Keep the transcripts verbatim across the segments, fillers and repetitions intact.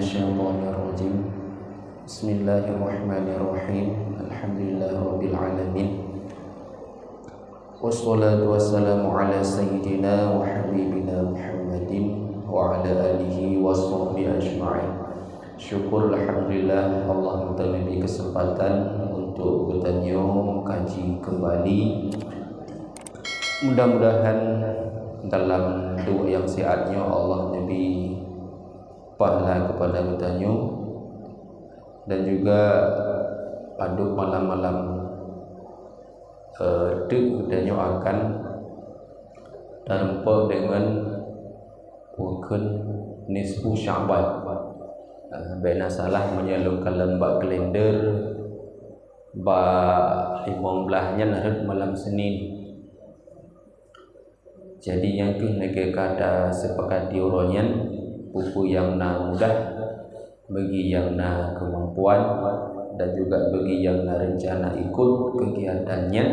الشيطان الرجيم. بسم الله الرحمن الرحيم. الحمد لله رب العالمين. والصلاة والسلام على سيدنا وحبيبنا محمد وعلى آله وصحبه أجمعين. Syukur, alhamdulillah, Allah meuteumé kesempatan untuk geutanyoe kaji kembali. Mudah-mudahan dalam duek nyang siat nyoe Allah neubri pahala kepada geutanyoe, dan juga padub malam-malam, eh, teuk geutanyoe akan tarumpok deungon ukeuen nisfu Sya'ban. Eh, bék na salah meunyoe lôn kalon bak kalender, bak limong blaih nyan rhot malam Senin. Jadi, nyang keuh lagée ka tasepakati uroe nyan, peue-peue nyang na mudah bagi nyang na keumampuan dan juga bagi nyang na reuncana ikot keugiatan nyan,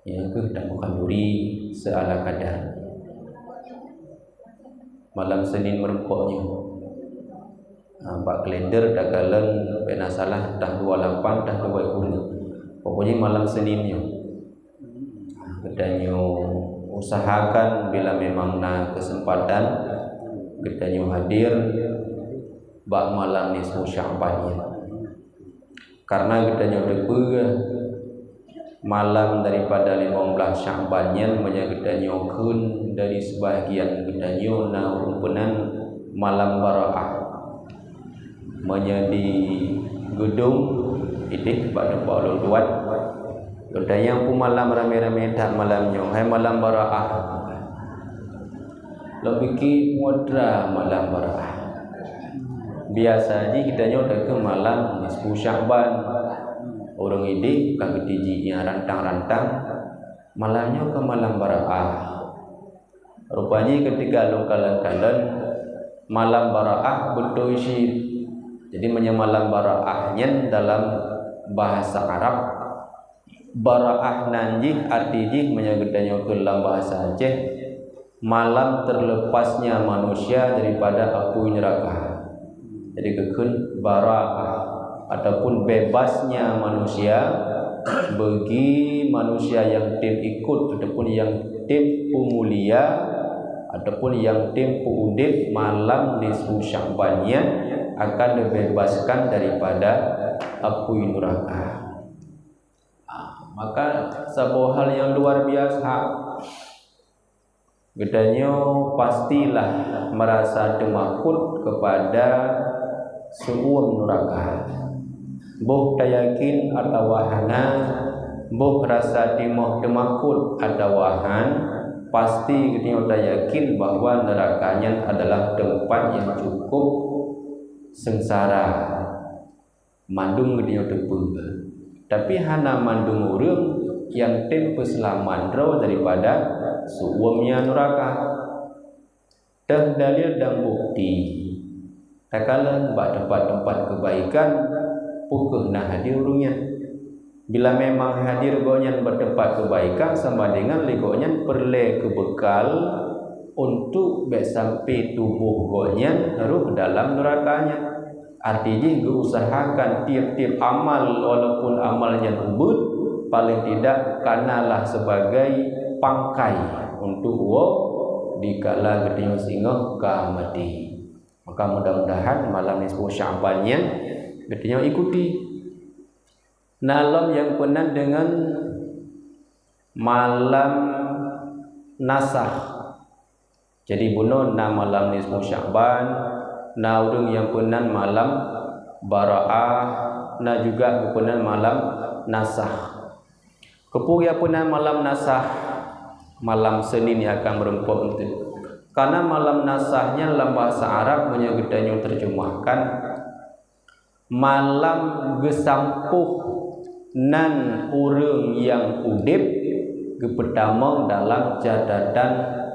nyang keuh tameukanuri seuala kadar. Malam Senin meureumpok nyoe. Ha, bak kalender takalon bék na salah tah dua lapan tah dua kureueng. Pokoknya malam Senin nyoe. Ha, geutanyoe usahakan bila memang na kesempatan geutanyoe hadir bak malam nisfu Sya'ban nyan. Karena geutanyoe teupeue malam daripada limong blaih Sya'ban nyan meunyoe geutanyoe kheun dari sebahagian geutanyoe na ureuëng peunan malam Bara'ah. Meunyoe di Geudong, ideh bak teumpat ulôn tuan, geutanyoe peumalam ramé-ramé that malam nyoe, hai malam Bara'ah. Lôn pike putra malam Bara'ah. Biasa jih geutanyoe takheun malam nisfu Sya'ban. Ureuëng ideh ka geutiji nyang rantang-rantang, malam nyoe ka malam Bara'ah. Rupajih ketika lôn kalon-kalon, malam Bara'ah beutôi cit. Jadi meunyoe malam Bara'ah nyan dalam bahasa Arab, Bara'ah nan jih arti jih meunyoe geutanyoe kheun lam bahasa Aceh, malam terlepasnya manusia daripada apui neraka. Jadi geukheun bara'ah ataupun bebasnya manusia, bagi manusia nyang tem ikot ataupun nyang tem peumulia ataupun nyang tem peuudeb malam nisfu Sya'ban nyan akan dibebaskan daripada apui neraka. Ah, maka saboh hal nyang luar biasa. Geutanyoe pastilah merasa teumakot kepada seuuem nuraka. Boh tayakin atawa hana, boh rasa timoh teumakot atawa han, pasti geutanyoe tayakin bahwa nuraka nyan adalah teumpat nyang cukup seungsara. Mandum geutanyoe teupeue. Tapi hana mandum ureuëng nyang tem peuseulamat droe daripada seuuem nyan nuraka. Teuh dalil dan bukti. Takalon bak teumpat-teumpat keubaikan, peu kheueh na hadir ureuëng nyan. Bila memang hadir gobnyan bak teumpat keubaikan, sama dengan lé gobnyan peureulée keu beukal untuk bék sampai tuboh gobnyan rôh dalam nuraka nyan. Arti jih geuusahakan tieb-tieb amal, walaupun amal nyan ubeuet, paling tidak kanalah sebagai pangkai untuk woe dikala geutanyoe singoh ka maté. Maka mudah-mudahan malam nisfu Sya'ban nyan geutanyoe ikuti. Na lom nyang peunan deungon malam nasah. Jadi bunoe na malam nisfu Sya'ban, na ureuëng nyang peunan malam Bara'ah, na juga geupeunan malam nasah. Keupeue nyang peunan malam nasah? Malam Senin nyang akan meurumpok eunteuk. Karena malam nasah nyan lam bahasa Arab meunyoe geutanyoe terjemahkan, malam geusampôh nan ureuëng nyang udeb geupeutamong dalam catatan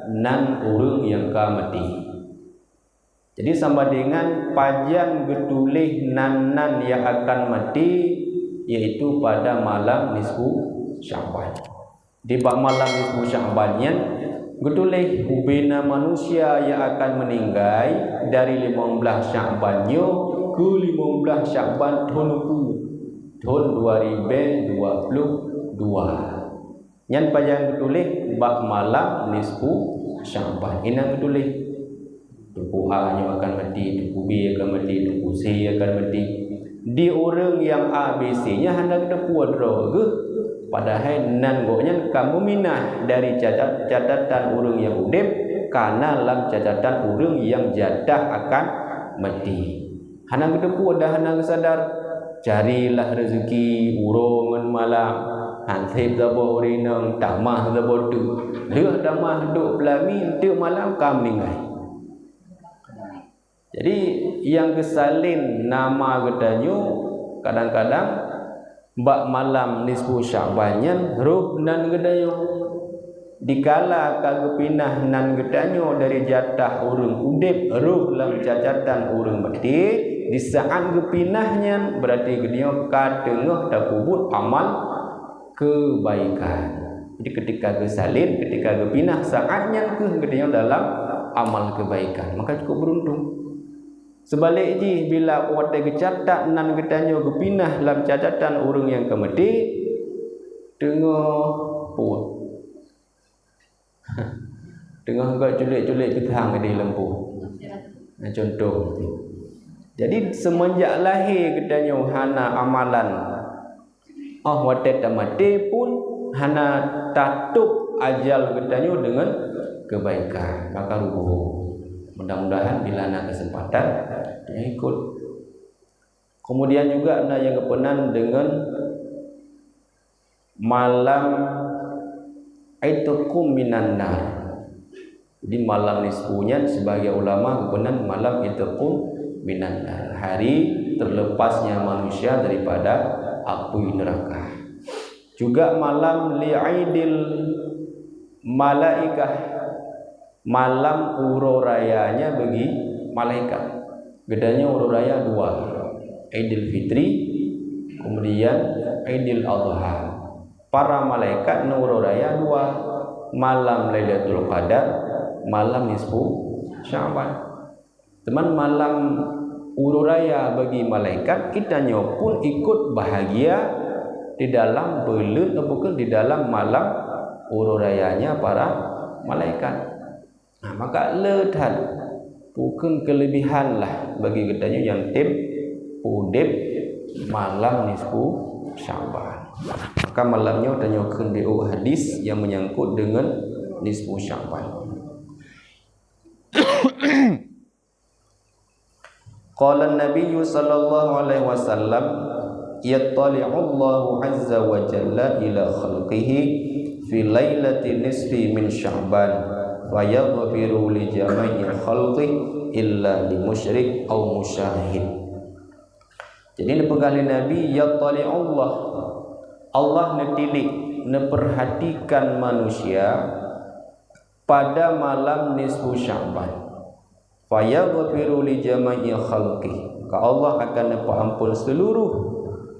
nan ureuëng nyang ka maté. Jadi sama dengan pajan geutuléh nan-nan nyang akan maté, yaitu pada malam nisfu Sya'ban. Di bak malam nisfu Sya'ban nyan, Geutuléh ubena manusia nyang akan meuninggai dari limong blaih Syakban nyoe keu limong blaih Syakban thon uku, thon dua ribèe dua ploh dua. Nyan pajan geutuléh bak malam nisfu Syakban. Inan geutuléh, Teungku A nyoe akan maté, Teungku B akan maté, Teungku C akan maté. Di ureuëng nyang A, B, C nyan hana geuteupeue droe geuh, padahai nan gobnyan ka meuminah dari catat-, catatan ureuëng nyang udeb, kana lam catatan ureuëng nyang jatah akan maté. Hana geuteupeue dan hana geusadar. Carilah rezeki uroe ngon malam. Hanseb saboh ureuëng inong, tamah saboh teuk. Lheueh tamah duek peulami, enteuk malam ka meuninggai. Jadi, nyang geusalin nama geutanyoe kadang-kadang bak malam nisfu Syakban nyan roh nan geutanyoe. Dikala ka geupinah nan geutanyoe dari jatah ureuëng udeb roh lam catatan ureuëng maté, di saat geupinah nyan, berarti geutanyoe ka teungoh tapeubuet amal keubaikan. Jadi, ketika geusalin, ketika geupinah, saat nyan kheueh geutanyoe dalam amal keubaikan. Maka cukup beruntung. Seubalek jih, bila watée geucatat nan geutanyoe geupinah lam catatan ureuëng nyang ka maté, teungoh peuet. Teungoh gét culek-culek pithang di lampu. Nah, contoh. Jadi, seumeunjak lahé geutanyoe hana amalan, óh watée tamaté pun hana tatôb ajal geutanyoe deungon keubaikan. Maka rugoe. Mudah-mudahan bila na keuseumpatan, ikot. Keumudian juga na nyang geupeunan deungon malam Itqum minan Nar. Jadi, malam nisfu nyan sebagian ulama geupeunan malam Itqum minan Nar, hari terlepasnya manusia daripada apui neraka. Juga malam Li'idil Malaikah, malam uroe rayanya bagi malaikat. Geutanyoe uroe raya dua, Idul Fitri, kemudian Idul Adha. Para malaikat neuroe raya dua, malam Lailatul Qadar, malam nisfu Sya'ban. Teuma malam uroe raya bagi malaikat, geutanyoe pun ikot bahagia di dalam buleuen, ataupun di dalam malam uroe rayanya para malaikat. Nah, maka le that, bukon keulebihan lah bagi geutanyoe nyang tem udeb malam nisfu Sya'ban. Maka malam nyoe tanyoe kheun di hadis nyang meunyangkot deungon nisfu Sya'ban. Qala Nabi sallallahu alaihi wasallam, "Yattali'ullahu azza wa jalla ila khalqihi fi lailati nisfi min Sya'ban, fa yaghfiru li jami'i khalqihi illa li musyrik aw musyahid." Jadi, neupeugah lé Nabi, "Yattali'ullah", Allah neutilik, neupeurhatikan manusia pada malam nisfu Sya'ban. "Fa yaghfiru li jami'i khalqi." Maka Allah akan neupeuampon seluruh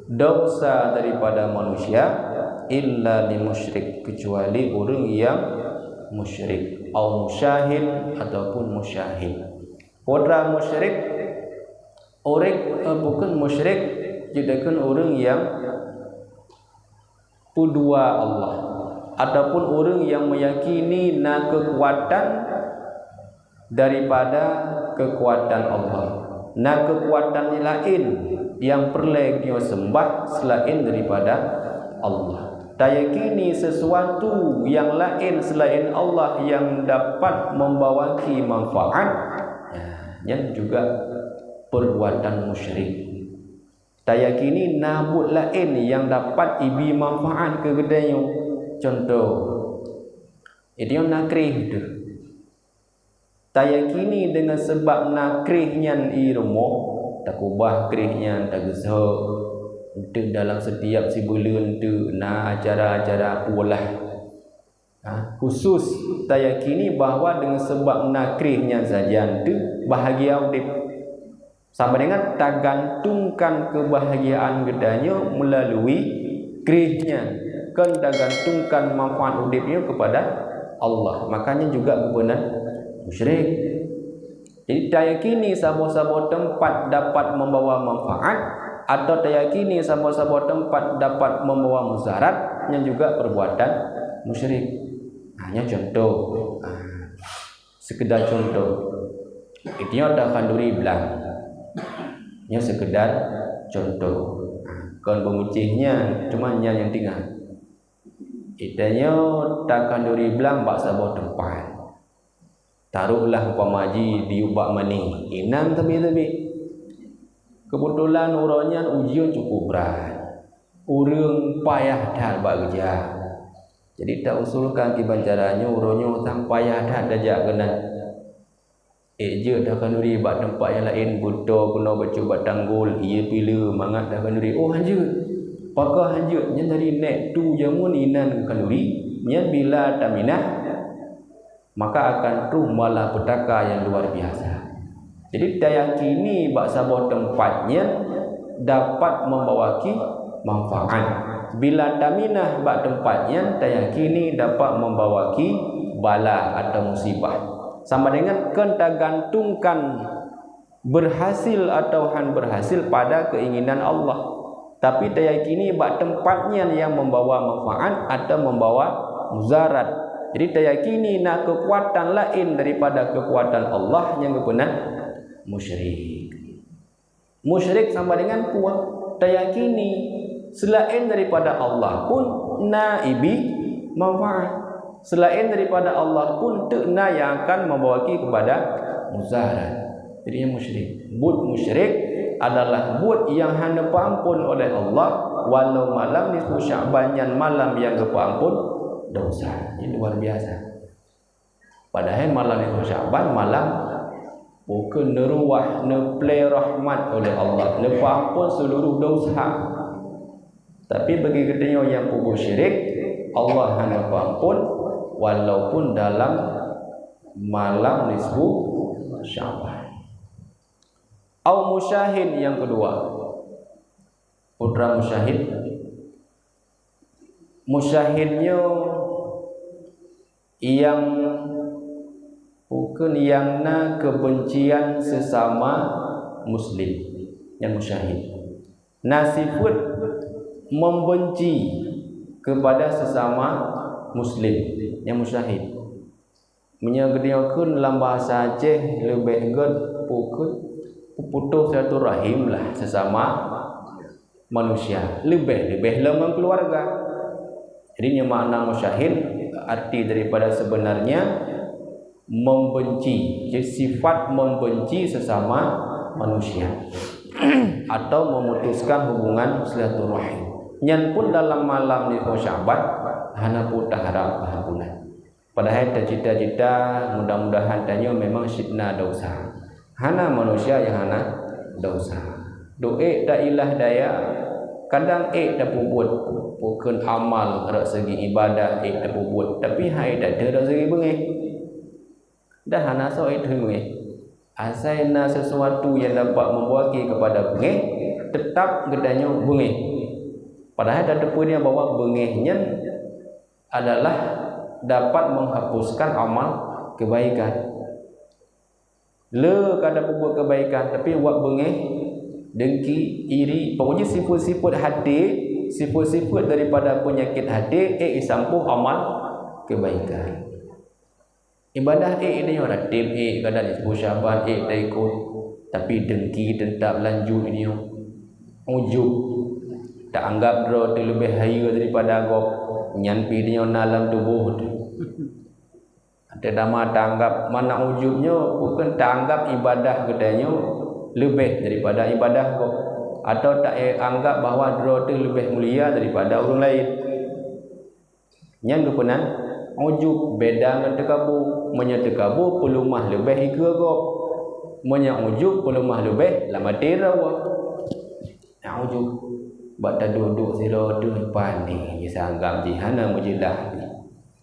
dosa daripada manusia, illa li musyrik, kecuali ureuëng nyang musyrik, au musyahid, ataupun musyahid. Peue teuma musyrik, ureuëng, eh, bukon musyrik, jeuet kheun ureuëng nyang peudua Allah, ataupun ureuëng nyang meuyakini na keukuatan daripada keukuatan Allah, na keukuatan laén nyang peureulée geutanyoe seumbah seulaén daripada Allah. Tayakini sesuatu nyang laén seulaén Allah nyang dapat membawaki manfaat, nyan juga perbuatan musyrik. Tayakini na buet laén nyang dapat ibi manfaat keu geutanyoe. Contoh, geutanyoe na kreh teuh. Tayakini deungon sabab na kreh nyan i rumoh, takubah kreh nyan, tageusok. Enteuk dalam setiap sibuleuen enteuk na acara-acara peue lah. Ha, khusus tayakini bahwa deungon sabab na kreh nyan sajan teuh bahagia udeb. Sama dengan tagantungkan kebahagiaan geutanyoe meulalu kreh nyan, kon tagantungkan manfaat udeb nyoe kepada Allah. Makanya juga geupeuna musyrik. Jadi, tayakini saboh-saboh teumpat dapat membawa manfaat, atau tayakini saboh-saboh teumpat dapat membawa mudarat, nyan juga perbuatan musyrik. Hanya contoh. Ah, sekedar contoh. Itu nyoe takhanduri blang. Nyoe sekedar contoh. Ah, kon beumucih nyan, cuma nyan nyang tinggai. Geutanyoe takhanduri blang bak saboh teumpat. Taruhlah umpama jih diyueb bak manéh, inan teubiet-teubiet. Keubeutulan uroe nyan ujeuen cukup brat. Ureuëng payah that bak geujak. Jadi, tausulkan kiban cara nyoe, uroe nyoe sang payah that tajak keunan. Ék jeuet takhanduri bak teumpat nyang laén, beutoe keunoe bacut bak tanggol, ie pileue mangat takhanduri. Oh, hanjeuet. Pakon hanjeuet? Nyan dari nèk tu jameun inan geukhanduri, nyan bila taminah, maka akan troh bala peutaka nyang luar biasa. Jadi, tayakini bak saboh teumpat nyan dapat membawaki manfaat. Bila taminah bak teumpat nyan, tayakini dapat membawaki bala atau musibah. Sama dengan kon tagantungkan berhasil atau han berhasil pada keinginan Allah. Tapi tayakini bak teumpat nyan nyang membawa manfaat atau membawa mudarat. Jadi, tayakini na keukuatan laén daripada keukuatan Allah, nyan geupeuna musyrik. Musyrik sama dengan peue? Tayakini selaén daripada Allah pun na ibi manfaat. Selaén daripada Allah pun teuk na nyang akan membawaki kepada mudarat. Jadi, nyan musyrik. Buet musyrik adalah buet nyang hana peuampon oleh Allah, walau malam nisfu Sya'ban nyan malam nyang geupeuampon dosa. Ini luar biasa. Padahai malam nisfu Sya'ban malam bukon neuruwah, neuplé rahmat oleh Allah, neupeuampon seluruh dosa. Tapi bagi geutanyoe nyang peubuet syirik, Allah hana peuampon walaupun dalam malam nisfu Sya'ban. Au musyahin nyang keudua. Putra musyahid. Musyahid nyoe nyang bukon nyang na keubencian sesama muslim. Nyan musyahid. Na sifeuet membenci kepada sesama muslim. Nyan musyahid. Meunyoe geutanyoe kheun lam bahasa Aceh leubeh gét pukon putôh silaturahim lah sesama manusia, leubeh-leubeh lom ngon keuluwarga. Jadi, nyoe makna musyahid, arti daripada sebenarnya membenci, jadi sifat membenci sesama manusia atau memutuskan hubungan silaturahim. Nyan pun dalam malam nisfu Sya'ban hana peue taharab keuampunan. Padahai tacita-cita, mudah-mudahan tanyoe memang cit na dosa. Hana manusia nyang hana dosa. Duek ta ilah daya, kadang ék tapeubuet, bukon amal rot segi ibadah ék tapeubuet, tapi hai tateuh rot segi beungéh. Dah hana soe ék teuh beungéh. Asai na sesuatu nyang dapat membawa kepada beungéh, tetap geutanyoe beungéh. Padahai tateupeue bahwa beungéh nyan adalah dapat menghapuskan amal kebaikan. Le ka tapeubuet kebaikan, tapi wak beungéh, dengki, iri, pokoknya sifat-sifat hati, sifat-sifat daripada penyakit hati, ék isampôh amal kebaikan. Ibadah ék ini nyoe, ratib ék, kadang nisfu Sya'ban ék taikot, tapi dengki teutab lanjut ini nyoe. Ujub, taanggap droe teuh leubeh hayeue daripada gob, nyan pih ini nyoe na lam tuboh teuh. Teutamah taanggap mana ujub nyoe, bukon taanggap ibadah geutanyoe leubeh daripada ibadah gob, atau taanggap bahwa droe teuh leubeh mulia daripada ureuëng laén. Nyan geupeuna ujub beda ngon teukabu. Meunyoe teukabu peuleumah leubeh ikeue gob. Meunyoe ujub peuleumah leubeh lam até droe. Nyan ujub. Bak taduek-duek sidroe teuh pané jisanggam jih hana meujeulaih.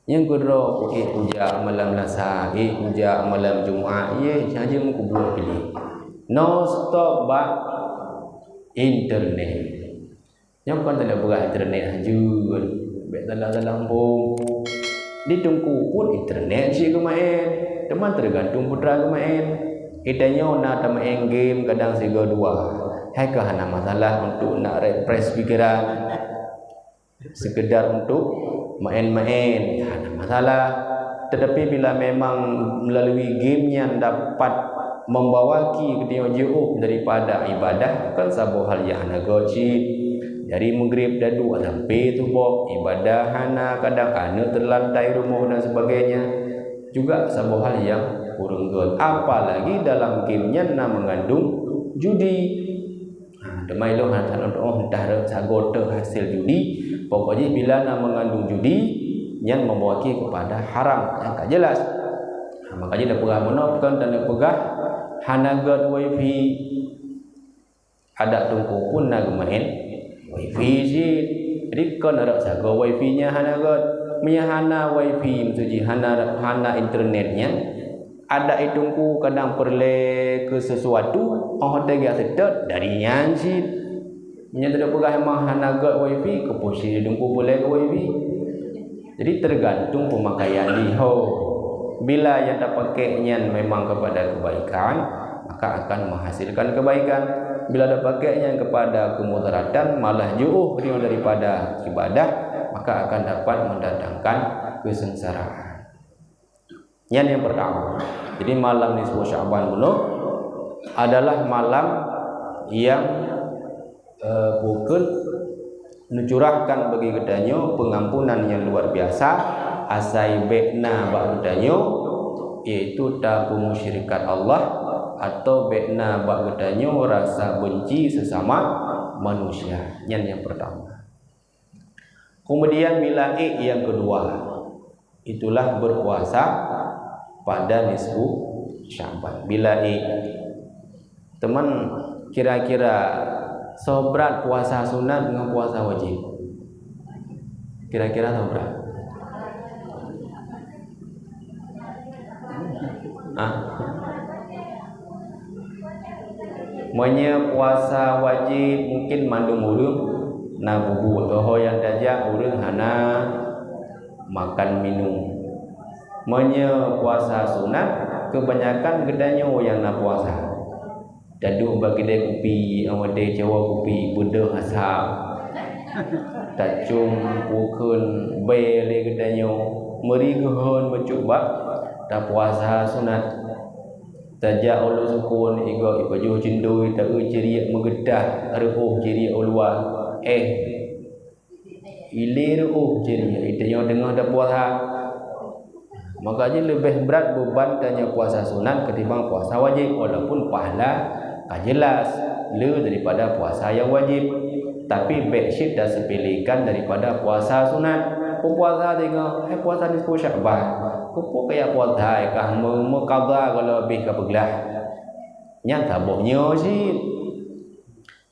Nyang keudroe ék kujak malam Lasa, ék kujak malam Jumat, yeh saja meukubu pilih. Non stop bak internet. Nyoe kon teuneuk peugah internet hanjeuet, bék salah-salah muphom. Di Teungku pun internet cit geumaén, teuma teugantung peue teuma geumaén. Geutanyoe na tamaén game kadang sigoe dua. Hai ka hana masalah untuk nak refresh pikiran. Sekedar untuk maén-maén, hana masalah. Tetapi bila memang melalui game nyan dapat membawaki geutanyoe jiôh daripada ibadah, kan saboh hal nyang hana göt cit. Dari Maghrib daduek sampai suboh, ibadah hana, kadang aneuk teulantai rumoh dan sebagainya, juga saboh hal nyang kureueng göt. Apalagi dalam game nyan na mengandung judi. Ha, teuma ilôn hana tanoh entah sagoe teuh hasil judi. Pokok jih bila na mengandung judi, nyan membawaki kepada haram nyang ka jelas. Ha, maka jih tapeugah meunoe, kon taneuk peugah hana göt wifi. Adak Teungku pun na geumaén wifi cit. Jadi kon rot sagoe wifi nyan hana göt. Meunyo hana wifi, maksud jih hana, hana internet nyan, adak Teungku kadang peureulée keu sesuatu, óh watée geujak seutôt dari nyan cit. Meunyo tapeugah memang hana göt wifi, keupeue cit Teungku peureulée keu wifi. Jadi, tergantung pemakaian jih ho. Bila nyang tapakék nyan memang kepada kebaikan, maka akan menghasilkan kebaikan. Bila tapakék nyan kepada kemudaratan, malah jiôh daripada ibadah, maka akan dapat mendatangkan kesengsaraan. Nyan nyang pertama. Jadi, malam nisfu Sya'ban bunoe adalah malam nyang, eh, bukon neucurahkan bagi geutanyoe pengampunan nyang luar biasa, asai bék na bak geutanyoe, yaitu tapeumusyrikkan Allah, atau bék na bak geutanyoe rasa benci sesama manusia. Nyan nyang pertama. Kemudian, bila ék nyang kedua, itulah berpuasa pada nisfu Sya'ban. Bila ék, teuma kira-kira soe brat puasa sunat ngon puasa wajib? Kira-kira soe brat? Ah. Meunyoe puasa wajib, mungkin mandum ureuëng na bubuet. Ho nyang tajak ureuëng hana makan minum. Meunyoe puasa sunat, keubanyakan geutanyoe nyang na puasa. Taduek bak keudè kupi, awai deh cawa kupi, beudôh asam. Tacôm pukon bèe lé geutanyoe, meuri geuhon bacut bak tapuasa sunat. Tajak u lôn sukon, igoe ipajoh cindoi, taeu ciriek meugeutah, reuôh ciriek u luwa. Eh, ilé reuôh ciriek, itanyoe teungoh tapuasa. Maka jih leubeh brat beuban tanyoe puasa sunat ketimbang puasa wajib, walaupun pahala ka jelas le daripada puasa nyang wajib. Tapi bèk cit tasepelekan daripada puasa sunat. Peupuasa teungoh, hai puasa nisfu Sya'ban. Keupeue kajak puasa, kah meu-, meuqadha gohlom leubeh ka peuglah. Nyan saboh nyoe cit.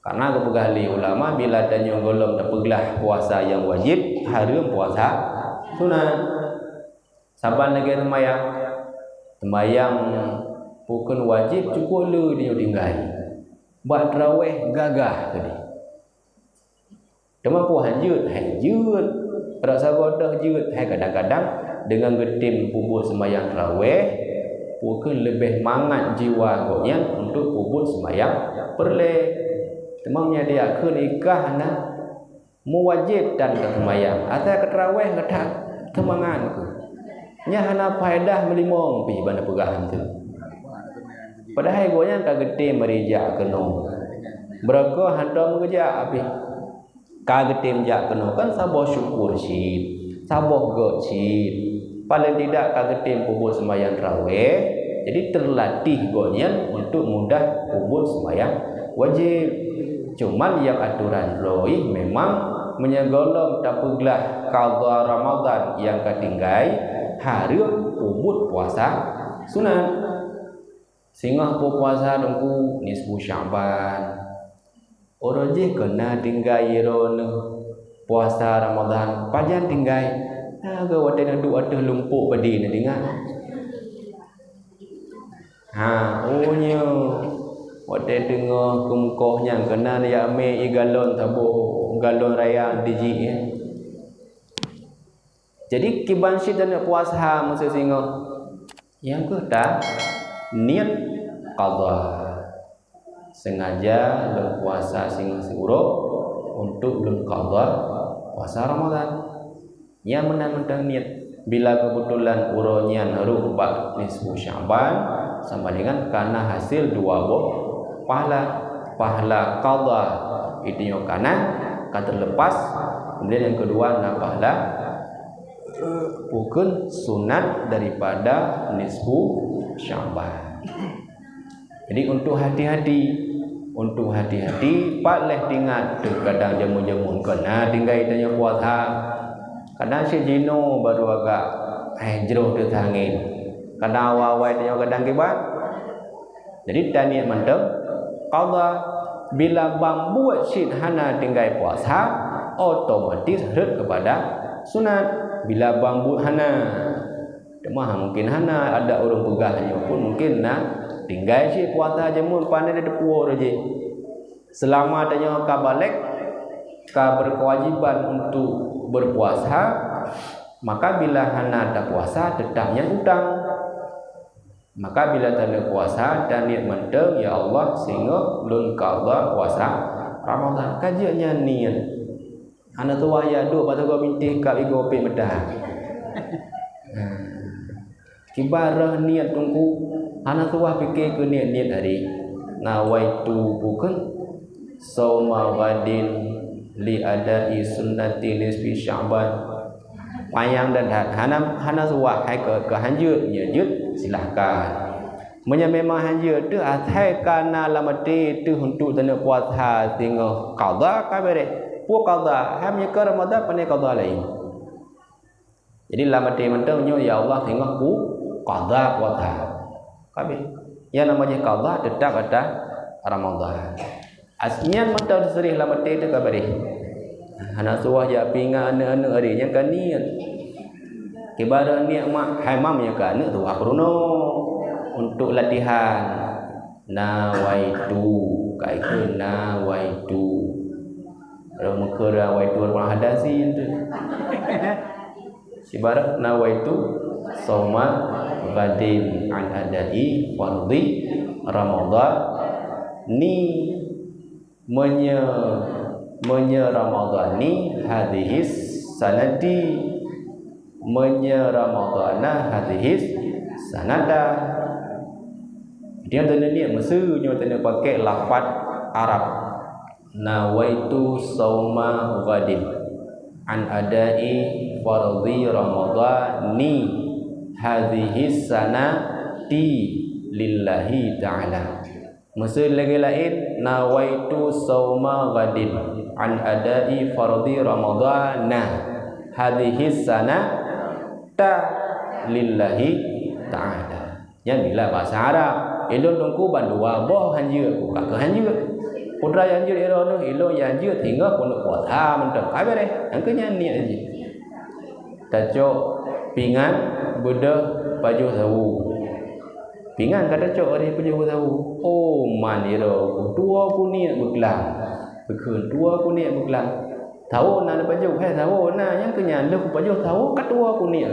Karena geupeugah lé ulama, bila tanyoe gohlom tapeuglah puasa nyang wajib, hareuem puasa sunat. Saban lagèe seumayang. Seumayang bukon wajib, cukôp le tanyoe tinggai. Bak teurawéh gagah keudéh. Teuma peue han jeuet? Hai jeuet. Rasa godoh jeuet. Hai kadang-kadang deungon geutem peubuet seumayang teurawéh, bukon leubeh mangat jiwa gobnyan untuk peubuet seumayang peureulèe. Teuma meunyo dijak kheun ikah na meuwajéb tan ka seumayang, asai ka teurawéh ka that seumangat keuh. Nyan hana faedah meulimong pih ban peugah hantu. Padahai gobnyan ka geutem meuri jak keunoe. Beureugoh hantom geujak pih. Ka geutem jak keunoe kan saboh syukur cit, saboh göt cit. Paléng tidak ka geutem peubuet seumayang teurawéh, jadi teulatih gobnyan untuk mudah peubuet seumayang wajéb. Cuman nyang atoran droe memang meunyoe gohlom tapeuglah qadha Ramadhan nyang ka tinggai, hareuem peubuet puasa sunat. Singoh peupuasa Teungku nisfu Sya'ban. Uroe jih keuh na tinggai droeneuh puasa Ramadhan, pajan tinggai? Na geuh watèe neuduek ateueh lumpok padé neutinggai. Ha, oh nyoe. Watèe teungoh keumeukoh nyan keuh na jak mè ié galon saboh galon raya dijih, ya. Jadi kiban cit taneuk puasa meuseu singoh, nyang keuh ta niet qadha. Sengaja lôn puasa singoh siuroe untuk lôn qadha puasa Ramadan. Nyan meunan mantong niet. Bila keubeutulan uroe nyan rhot bak nisfu Sya'ban, sama dengan kana hasil dua boh pahala. Pahala qadha itu nyoe kana ka teuleupas, kemudian nyang keudua na pahala bukon sunat daripada nisfu Sya'ban. Jadi untuk hati-hati, untuk hati-hati, pat lé teuingat, teukadang jameun-jameun kon na tinggai tanyoe puasa. Kadang cit jinoe baru agak, eh, jroh teuh angén. Kadang awai-awai tanyoe kadang kiban. Jadi taniet mantong qadha. Bila ban buet cit hana tinggai puasa, otomatis rhot keupada sunat. Bila ban buet hana, teuma mungkin hana, ada ureuëng peugah nyoe pun mungkin na tinggai cit puasa jameun, pane teupuwoe jih. Seulama tanyoe ka balek, ka berkewajiban untuk berpuasa, maka bila hana tapuasa, tetap nyan utang. Maka bila taneuk puasa, taniet mantong, "Ya Allah, singoh lôn qadha puasa Ramadan." Ka jeuet nyan niet. Hana tuwah ya duek bak sagoe bintéh kab igoe pét meuta. Kiban rhot niet teungku, hana tuwah pike keu niet-niet hari. Nawaitu bukon sauma ghadin li adai sunnati nisfi Sya'ban. Panyang dan that, hana, hana tuwah hai keu, keu hanjeuet, nyoe jeuet silahkan. Meunyoe memang hanjeuet teuh asai ka na lam até teuh untuk taneuk puasa singoh qadha ka beres. Peue qadha? Hai meunyoe keu Ramadan pane qadha laén. Jadi lam até mantong nyoe, "Ya Allah, singoh ku qadha puasa." Ka habéh. Nyang nama jih qadha teutap ata Ramadan. As-, nyan mantong teuseurih lam até teuh ka beres. Hana tuwah jak pingan aneuk-aneuk hari nyan ka niet. Kiban rhot niet mak, hai mam nyang ka aneuk tuwah peurunoe untuk latihan. Nawaitu, ka ikheun nawaitu. Rhot meukeurah waitu rhot hadasi tu. Ibarat nawaitu sauma ghadin an adai fardhi Ramadhani, meunyoe, meunyoe Ramadhani hadhihi sanati, meunyoe Ramadhana hadhihi sanata. Dia teuneuliek meuseu nyoe teuneu pakai lafaz Arab. Nawaitu sauma ghadin an adai fardhi Ramadhani hadhihi sanati lillahi ta'ala. Meuseu lagée laén, nawaitu sauma ghadin an adai fardhi Ramadhana hadhihi sanata lillahi ta'ala. Nyan bila bahasa Arab. Ilôn teungku ban dua boh hanjeuet, ku ka keuh hanjeuet. Putra hanjeuet iroh neuh, ilôn hanjeuet hingga keuneuk puasa mantong. Ka beres. Nyang keu nyan niet jih. Tacok pingan beudôh pajoh sawo. Pingan ka tacok ari pajoh sawo. Oh, man iroh ku, tuwo ku niet beuklam. Beukheun tuwo ku niet beuklam. Sawo na neupajoh, hai sawo na, nyang keu nyan lheueh kupajoh sawo ka tuwo ku niet.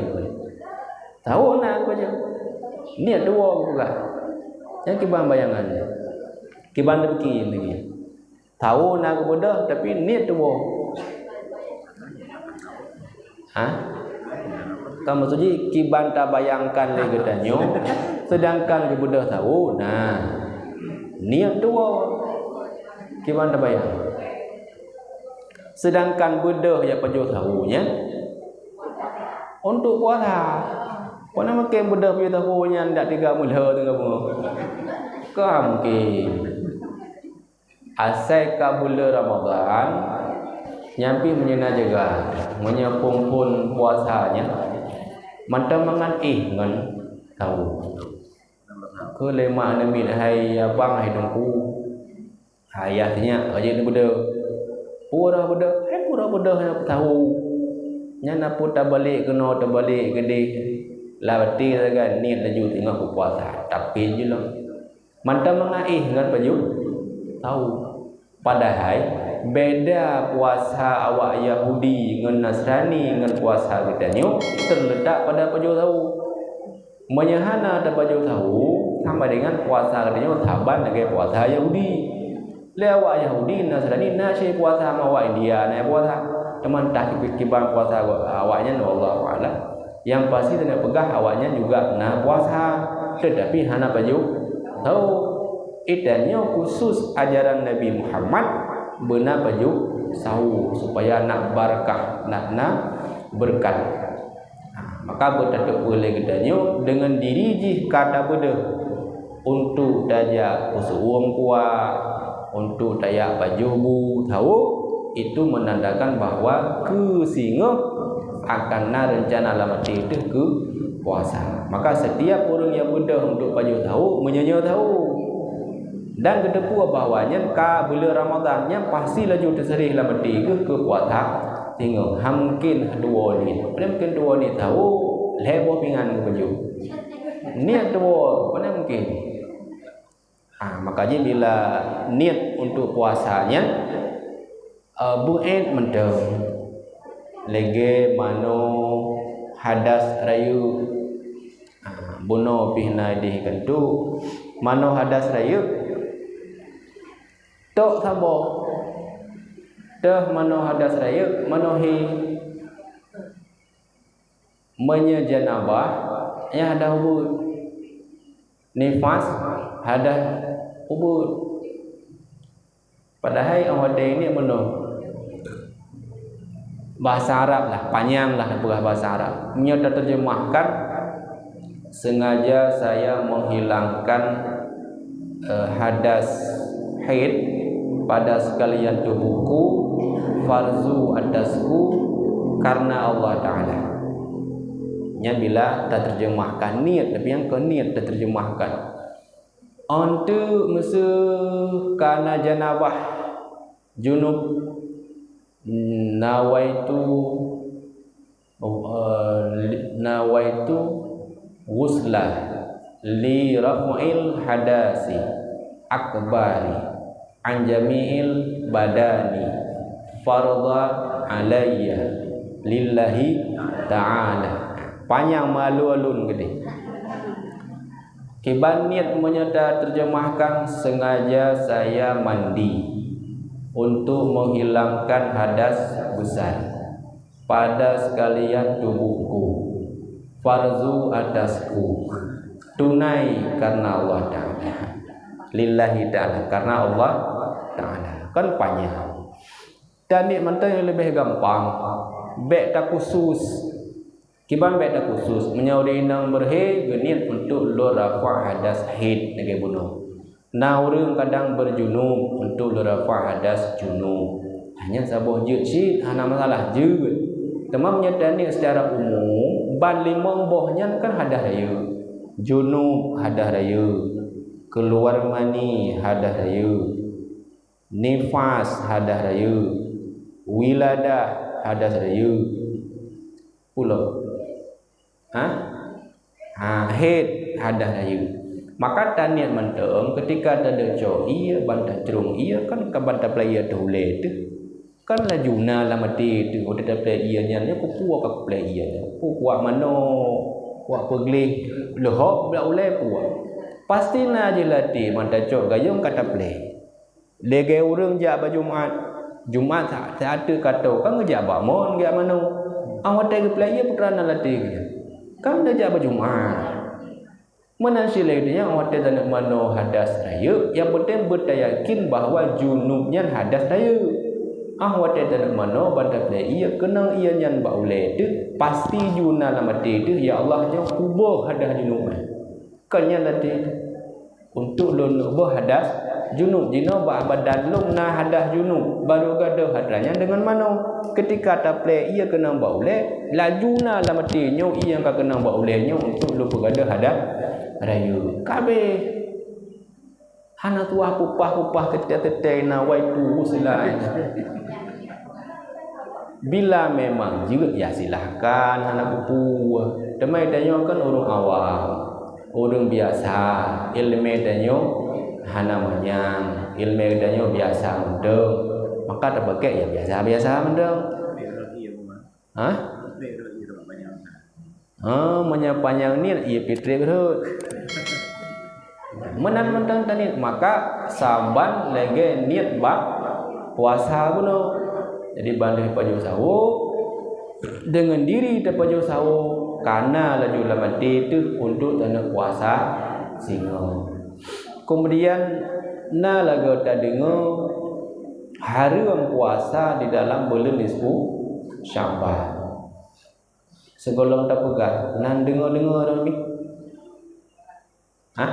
Sawo na kupajoh. Niet tuwo kupeugah. Nyan kiban bayangan nyan. Kiban teupiké lagée nyan. Sawo na geubeudôh, tapi niet tuwo. Ha? Ka maksud jih, kiban tabayangkan lé geutanyoe, seudangkan geubeudôh sawo na. Niet tuwo. Kiban tabayang. Seudangkan beudôh nyang pajoh sawo nyan untuk puasa. Pane mungken beudôh pajoh sawo nyan dak tiga meulhô teungoh beungoh. Ka mungken. Asai ka buleuen Ramadhan, nyan pih meunyoe na jaga, meunyoe phon-phon puasa nyan, mantong mangat éh ngon sawo. Keu lé mak aneuk miet, hai abang, hai teungku. Hai yah nyak, ka jeuet neubeudôh. Peue rôh beudôh? Hai peue rôh beudôh nyang sawo. Nyan na peue tabalek keunoe, tabalek keudeh. Lam até sagai niet laju teungoh peupuasa, tapi jeuet lom. Mantong mangat éh ngon pajoh sawo. Padahai Beda puasa awak Yahudi ngon Nasrani ngon puasa geutanyoe terletak pada pajoh sawo. Meunyoe hana tapajoh sawo, sama dengan puasa geutanyoe saban lagèe puasa Yahudi. Lé awak Yahudi, Nasrani na cit puasa, ma awak India na puasa. Teuma entah kiban puasa awaknyan, wallahu a'lam. Nyang pasti tapeugah awaknyan juga na puasa, tetapi hana pajoh sawo. Geutanyoe khusus ajaran Nabi Muhammad beuna pajoh sawo supaya na barakah, na, na beureukat. Ha, maka beutateupeu lé geutanyoe deungon diri jih ka tabeudôh untuk tajak peuseuuem kuah, untuk tajak pajoh bu sawo, itu menandakan bahwa keu singoh akan na reuncana lam até teuh keu puasa. Maka setiap ureuëng nyang beudôh untuk pajoh sawo, meunyoe nyoe sawo, dan geuteupeue bahwa nyan ka buleuen Ramadhan, nyan pasti laju teuseureh lam até geuh keu puasa singoh. Hana mungkin dua niet. Pane mungkin dua niet sawo, lhèe boh pingan geupajoh. Niet dua, pane mungkin. Ah, maka jih bila niet untuk puasa nyan, eh, beuet mantong. Lagèe manoe hadas rayeuk. Ah, bunoe pih na idéh keuh tu. Manoe hadas rayeuk. Tok saboh. Teuh manoe hadas rayeuk, manoe hé. Meunyoe janabah, nyan hadas ubeuet. Nifas, hadas ubeuet. Padahai 'oh watèe nyan meunoe. Bahasa Arab lah, panyang lah tapeugah bahasa Arab. Nyoe tateurjeumahkan, sengaja saya menghilangkan, eh, hadas haid pada sekalian tubuhku, farzu atasku, karena Allah Ta'ala. Nyan bila tateurjeumahkan niet, tapi nyang keu niet tateurjeumahkan. Eunteuk meuseu ka na janabah, junub, nawaitu, eh, li-, nawaitu ghusla li raf'il hadasi akbari an jami'il badani fardha alayya lillahi ta'ala. Panyang meualun-alun keudéh. Kiban niet meunyoe tateurjeumahkan, sengaja saya mandi untuk menghilangkan hadas besar pada sekalian tubuhku, farzu atasku, tunai karena Allah Ta'ala, lillahi ta'ala, karena Allah Ta'ala. Kan panyang. Dan niet mantong nyang leubeh gampang, bèk takhusus. Kiban bèk takhusus, meunyoe ureuëng inong beurhé geuniet untuk lôn rafa' hadas haid lagèe bunoe. Na ureuëng kadang beurjunub untuk lôn rafa' hadas junub. Hanya saboh jeuet cit hana masalah jeuet. Teuma meunyoe taniet secara umum, ban limong boh nyan kan hadas rayeuk. Junub hadas rayeuk, keuluar mani hadas rayeuk, nifas hadas rayeuk, wiladah hadas rayeuk. Pulo. Ha? Ha, haid hadas rayeuk. Maka taniet mantong, ketika tadeucok ie, ban tacrông ie, kan ka ban taplè ie teuh ulèe teuh. Kan laju na lam até teuh, watèe taplè ie nyan, nyoe peue ka kuplè ie nyoe? Peue kuak manok, kuak peugleh, leuhok bak ulèe peue? Pasti na jih lam até, ban tacok gayông ka taplè. Lagèe ureuëng jak bak Jumat. Jumat sa-, saát teuk ka tô, kan geujak bak mon, geujak manoe. Ah, watèe geuplè ie peue teuma na lam até geuh. Kan geujak bak Jumat. Meunan cit lagèe nyan, watèe taneuk manoe hadas rayeuk, nyang peunteng beutayakin bahwa junub nyan hadas rayeuk. Ah, watèe taneuk manoe ban taplè ie, keunong ie nyan bak ulèe teuh, pasti ju na lam até teuh, "Ya Allah, nyoe kuboh hadas junub nyan." Kon nyan lam até teuh. Untuk lôn boh hadas junub. Jinoe bak badan lôn na hadas junub, barô gadôh hadas nyan deungon manoe. Keutika taplè ie keunong bak ulèe, laju na lam até nyoe ie nyang ka keunong bak ulèe nyoe untuk lôn peugadôh hadas rayeuk. Ka abéh. Hana tuah peupah-peupah teuntèe-teuntèe na waitu ghusla. Bila memang jeuet, ya silahkan, hana peue-peue. Teuma tanyoe kan ureuëng awam, ureuëng biasa, iéleumé tanyoe hana manyang, iéleumé tanyoe biasa mantong. Ka tapakèk ya biasa-biasa mantong. Hah? Ha, meunyo panyang niet, ie pitrip rhot. Meunan mantong taniet, maka saban lagèe niet bak puasa bunoe. Jadi, ban lheueh pajoh sawo, deungon diri tapajoh sawo, kana laju lam até teuh untuk taneuk puasa singoh. Kemudian, na lagèe tadeungoe hareuem puasa di dalam buleuen nisfu Sya'ban. Sigohlom tapeugah, nan deungoe-deungoe droe mi? Hah?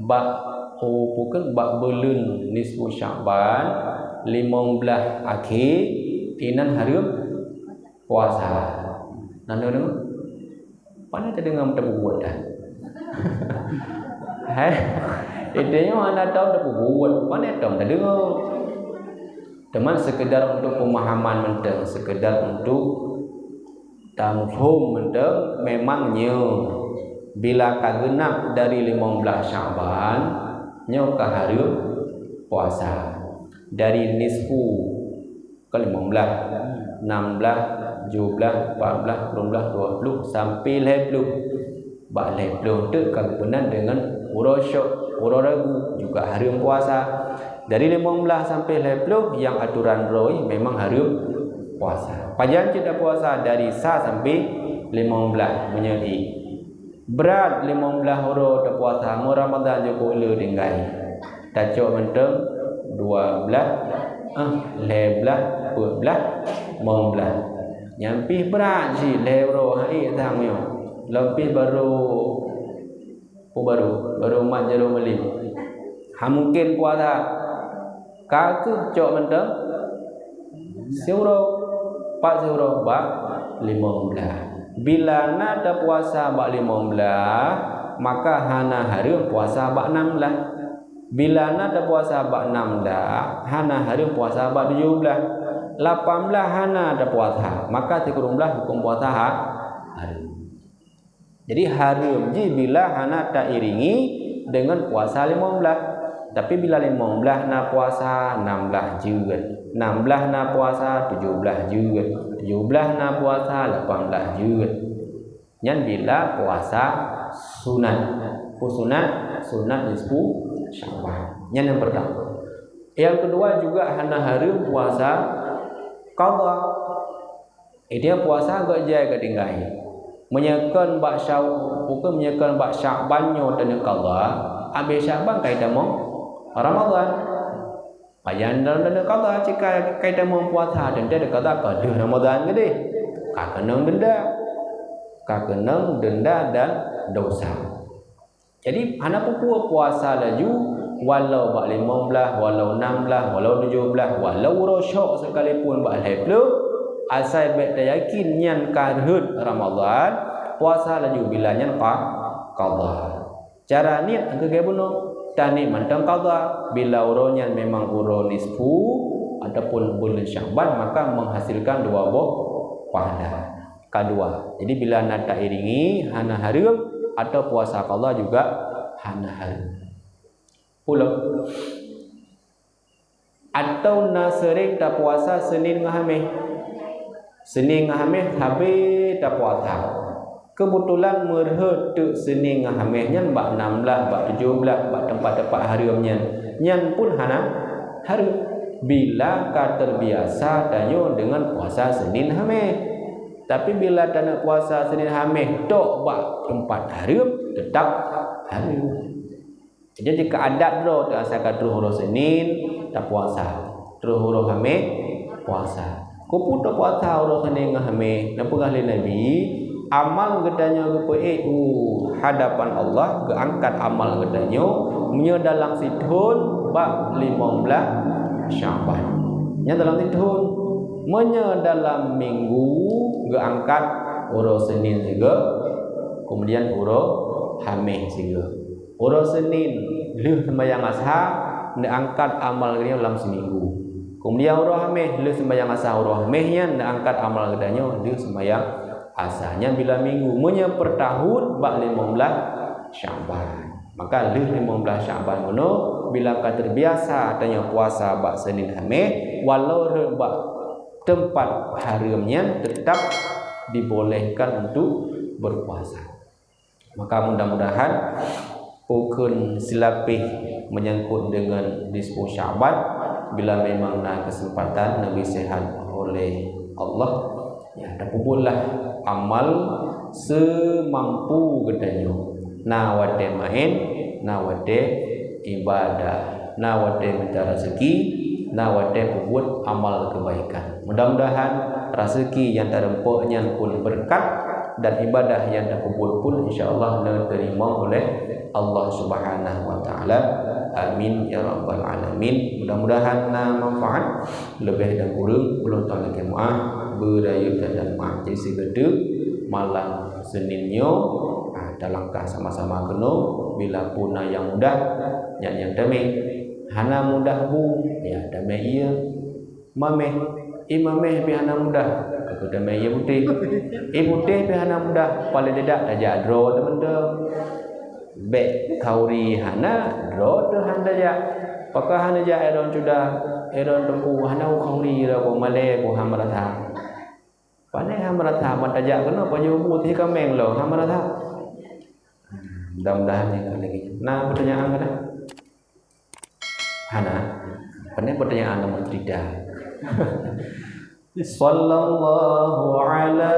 Bak, oh, bukan, bak buleuen nisfu Sya'ban, limong blaih akhé, inan hareuem puasa. Nan deungoe-deungoe? Pane tadeungoe meuteupeubuet dah. Hai, itu nyoe hana tom teupeubuet, pane tom tadeungoe. Teuma sekedar untuk pemahaman mantong, sekedar untuk tameuphom mantong, memang nyoe bila ka geunap dari limong blaih Sya'ban, nyoe ka hareuem puasa. Dari nisfu ka limong blaih, nam blaih, tujoh blaih, pat blaih, sikureueng blaih, dua ploh sampai lhèe ploh. Bak lhèe ploh teuk ka geupeunan deungon uroe syok, uroe ragu, juga hareuem puasa. Dari limong blaih sampai lhèe ploh nyang atoran droe memang hareuem puasa. Pajan cit tapuasa dari sa sampai limong blaih meunyoe i. Brat limong blaih uroe tapuasa, meu Ramadhan jeuet keu le tinggai. Tacok mantong dua blaih, eh, lhèe blaih, peuet blaih, limong blaih. Nyan pih brat cit lhèe uroe, hai sang nyoe. Lom pih barô, oh, barô, barô mat jaroe malém. Ha mungken puasa. Ka keuh cok mantong siuroe, pat siuroe bak limong blaih. Bila na tapuasa bak limong blaih, maka hana hareuem puasa bak nam blaih. Bila na tapuasa bak nam blaih, hana hareuem puasa bak tujoh blaih. Lapan blaih hana tapuasa, maka sikureueng blaih hukôm puasa ha-, hareuem. Jadi, hareuem jih bila hana tairingi deungon puasa limong blaih. Tapi, bila limong blaih na puasa, nam blaih jeuet. Nam blaih na puasa, tujoh blaih jeuet. Tujoh blaih na puasa, lapan blaih jeuet. Nyan bila puasa sunat. Peue sunat? Sunat nisfu Sya'ban. Nyan nyang peurtama. Nyang keudua juga hana hareuem puasa qadha. Itu puasa gét jai gét tinggai. Meunyoe kon bak Syaw-, bukan meunyoe kon bak Sya'ban nyoe taneuk qadha, abéh Sya'ban kai tamong Ramadhan. Pajan dalam taneuk qadha cit kai, kai tamong puasa, teuntèe taneuk qadha ka deuh Ramadhan keudeh. Ka keunong denda. Ka keunong denda dan dosa. Jadi, hana peue-peue puasa laju, walau bak limong blaih, walau nam blaih, walau tujoh blaih, walau uroe syok sekalipun bak lhèe ploh, asai bèk tayakin nyan ka rhot Ramadhan, puasa laju bila nyan qa-, qadha. Cara niet nyang keugee bunoe, taniet mantong qadha, bila uroe nyan memang uroe nisfu ataupun buleuen Sya'ban, maka menghasilkan dua boh pahala. Ka dua. Jadi, bila na tairingi, hana hareuem, atau puasa qadha juga hana hareuem. Pulo. Atau na seuring tapuasa Senin ngon Hameh. Senin ngon Hameh sabe tapuasa. Keubeutulan meurhot teuk Senin ngon Hameh nyan bak nam blaih, bak tujoh blaih, bak teumpat-teumpat hareuem nyan. Nyan pun hana hareuem. Bila ka teubiasa tanyoe deungon puasa Senin Hameh. Tapi bila taneuk puasa Senin Hameh tok bak teumpat hareuem, teutap hareuem. Jadi, jika adat droe teuh asai ka troh uroe Senin, tapuasa. Troh uroe Hameh, puasa. Keupeue tapuasa uroe Senin ngon Hameh? Neupeugah lé Nabi, amal geutanyoe geupeuék u hadapan Allah, geuangkat amal geutanyoe, meunyoe dalam sithon bak limong blaih Sya'ban. Nyan dalam sithon. Meunyoe dalam minggu, geuangkat uroe Senin sigoe, kemudian uroe Hameh sigoe. Uroe Senin lheueh seumbahyang Asha, neuangkat amal geutanyoe lam seuminggu. Keumudian uroe Hameh lheueh seumbahyang Asha, uroe Hameh nyan neuangkat amal geutanyoe lheueh seumbahyang Asha. Nyan bila minggu. Meunyoe peurtahun bak limong blaih Sya'ban. Maka lheueh limong blaih Sya'ban bunoe Bila ka terbiasa tanyoe puasa bak Senin Hameh, walau rhot bak teumpat hareuem nyan, teutap dibolehkan untuk berpuasa. Maka mudah-mudahan pokon silapeh menyangkut dengan nisfu Sya'ban, bila memang na kesempatan, Nabi sehat oleh Allah, ya, tapeubuetlah amal semampu geutanyoe. Na watée maén, na watée ibadah, na watée mita raseuki, na watée peubuet amal keubaikan. Mudah-mudahan raseuki nyang tareumpok nyan pun beureukat dan ibadah nyang tapeubuet pun insya Allah neuteurimong oleh Allah Subhanahu wa Taala. Amin ya rabbal alamin. Mudah-mudahan na manfaat. Leubeh dan kureueng ulôn tuan lakée meuáh, beurayeuk dan maáh. Jadi sigoe teuk malam Senin nyoe, ah, talangkah sama-sama keunoe, bila pun na nyang mudah, nyan nyang tamé. Hana mudah bu, ya tamé ie. Mameh, ie mameh pih hana mudah, ka tamé ie putéh. Ie putéh pih hana mudah, paléng tidak tajak droe teumantong. Bék khauri hana, droe teuh hana jak. Pakon hana jak, Aaron Cuda, Aaron Teungku, hana u khauri droe, malée bu, hana meurasa. Pane hana meurasa, ban tajak keunoe pajoh bu, teuh kaméng lom, hana meurasa. Mudah-mudahan nyang ka lagée nyan. Na peutanyaan kah? Hana. Pane peutanyaan lam cerita. Sallallahu ala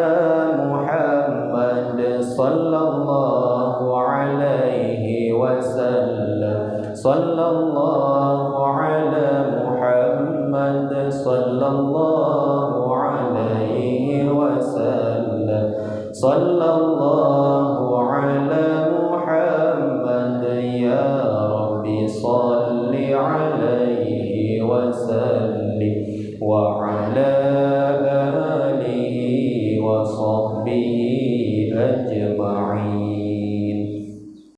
Muhammad, sallallahu alaihi wasallam, sallallahu ala Muhammad, sallallahu alaihi wasallam, sallallahu ala Muhammad, ya Rabbi salli alaihi wasallim. Wa ala alihi wa sahbihi ajma'in.